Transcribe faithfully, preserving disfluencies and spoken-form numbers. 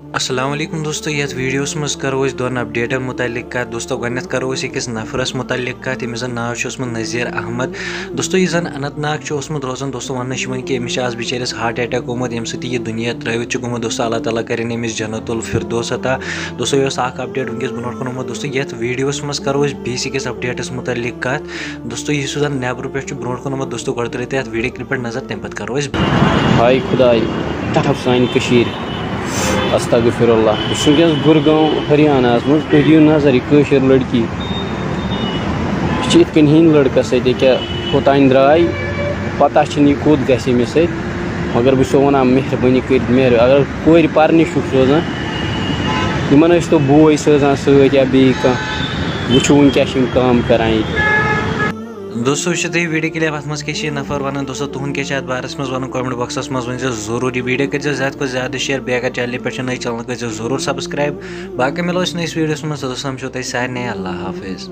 السلام علیکم دوستو، یتھ ویڈیوس منٛز کرو أسۍ دۄن اپڈیٹن متعلق کتھ۔ دوستو، گۄڈنیتھ کرو أسۍ أکِس نفرس متعلق کتھ، ییٚمِس زن ناو چھُ اوسمُت نذیر احمد۔ دوستو، یُس زن اننت ناگ چھُ اوسمُت روزان، دوستو، وننہٕ چھُ یِوان کہِ أمِس چھُ آز بِچٲرِس ہارٹ اٹیک گوٚمُت، ییٚمہِ سۭتۍ یہِ دُنیا ترٲوِتھ چھُ گوٚمُت۔ دوستو، اللہ تعالیٰ کرن أمِس جنت الفردوس عطا۔ دوستو، یہِ اوس اکھ اپڈیٹ وٕنکیٚس برونٛٹھ کُن آمُت۔ دوستو، یتھ ویڈیوس منٛز کرو أسۍ بیٚیِس أکِس اپڈیٹس متعلق کتھ۔ دوستو، یُس زن نیبرٕ پٮ۪ٹھ چھُ برونٛٹھ کُن آمُت، دوستو، گۄڈٕ ترٲیِو تُہۍ یتھ ویڈیو کلپہِ پٮ۪ٹھ نظر، تمہِ پتہٕ کرو أسۍ۔ ہاے خداے، تھپھ سانہِ کٔشیٖرِ۔ استغفر اللہ۔ بہٕ چھُس وٕنکیٚنَس گُرگاؤں، ہریاناہَس منٛز۔ تُہۍ دِیِو نظر، یہِ کٲشِر لٔڑکی۔ یہِ چھِ یِتھ کٔنۍ ہِنٛدۍ لٔڑکَس سۭتۍ، ییٚکیٛاہ کوٚتام درٛاے، پَتہ چھِنہٕ یہِ کوٚت گژھِ أمِس سۭتۍ۔ مگر بہٕ چھُسو وَنان، مہربٲنی کٔرِتھ، مہربٲنی، اگر کورِ پَرنہِ چھُکھ سوزان، یِمَن ٲسۍ تو بوے سوزان سۭتۍ یا بیٚیہِ کانٛہہ۔ وٕچھِو وٕنۍ کیٛاہ چھِ یِم کٲم کَران ییٚتہِ۔ دوستو، وٕچھِو تُہۍ ویڈیو کلپ، اَتھ منٛز کیٛاہ چھِ یہِ نفر وَنان۔ دوستو، تُہُنٛد کیٛاہ چھِ اَتھ بارَس منٛز وَنُن؟ کمنٹ باکسَس منٛز ؤنۍ زیو ضروٗر۔ یہِ ویڈیو کٔرۍ زیو زیادٕ کھۄتہٕ زیادٕ شیئر، بیٚیہِ اگر چینلہِ پٮ۪ٹھ چھِو نٔے، چینل کٔرۍ زیو ضروٗر سبسکرائب۔ باقٕے مِلو أسۍ نٔیِس ویڈیوَس منٛز، توٚتَس تام چھُو تۄہہِ سارنٕے اللہ حافظ۔